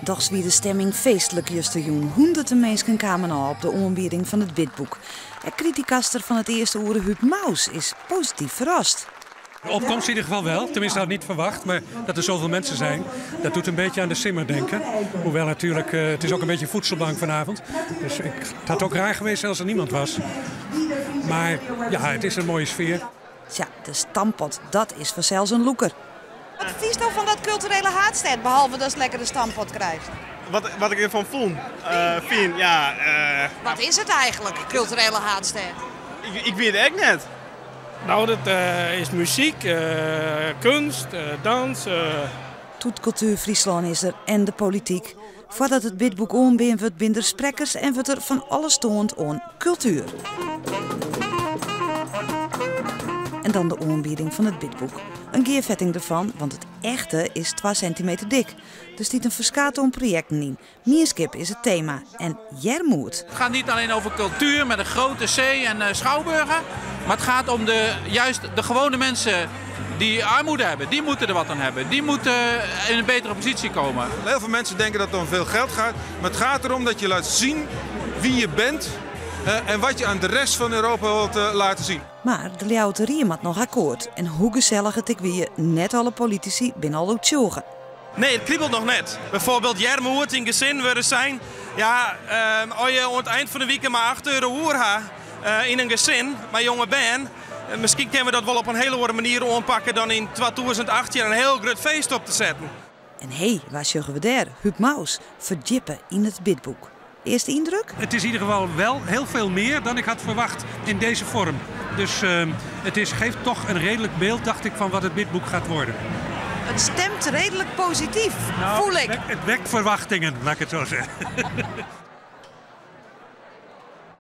Dochs wie de stemming feestlik justerjûn. Hûnderten minsken kamen ôf op de oanbieding fan it bidboek. Ek kritikaster fan it earste oere Huub Mous is posityf ferrast. De opkomst in ieder geval wel. Tenminste, had ik niet verwacht. Maar dat er zoveel mensen zijn, dat doet een beetje aan de simmer denken. Hoewel natuurlijk, het is ook een beetje voedselbank vanavond. Dus het had ook raar geweest als er niemand was. Maar ja, het is een mooie sfeer. Tsja, de stamppot, dat is fansels in lûker. Wat fynsto fan dat kulturele haadstêd, behalve datst lekkere stamppot krijst? Wat ik derfan fûn? Fyn, ja. Wat is it eigentlik, kulturele haadstêd? Ik wit it ek net. No, dat is muzyk, keunst, dans. Toetkultuer Fryslân is der en de polityk. Foardat it bidboek oanbean wurdt binne der sprekkers en wurdt der fan alles toand oan kultuer. En dan de oanbieding fan it bidboek. In gearfetting derfan, want it echte is twa sintimeter dik. Der stiet in ferskaat oan projekten yn. Mienskip is it tema en earmoed. Het gaat niet alleen over cultuur met een grote C en schouwburgen. Maar het gaat om de, juist de gewone mensen die armoede hebben. Die moeten er wat aan hebben. Die moeten in een betere positie komen. Heel veel mensen denken dat het om veel geld gaat. Maar het gaat erom dat je laat zien wie je bent en wat je aan de rest van Europa wilt laten zien. Mar de Ljouwerter rie moat noch akkoart. En hoe gesellich it ek wie, net alle politisy binne al oertsjûge. Nee, it kriebelt noch net. Byfoarbyld earmoed yn gesin wurde sein. Ja, as je oan it ein fan de wike mar 8 euro oer ha yn in gesin mei jonge bern, miskien kinne we dat wol op in hiele oare manier oanpakke dan yn 2018 in hiel grut feest op te setten. En hé, wa sjogge we dêr? Huub Mous, ferdjippe yn it bidboek. Earste yndruk? Het is in ieder geval wel heel veel meer dan ik had verwacht in deze vorm. Dus het geeft toch een redelijk beeld, dacht ik, van wat het bidboek gaat worden. Het stemt redelijk positief, voel ik. Het wekt verwachtingen, laat ik het zo zeggen.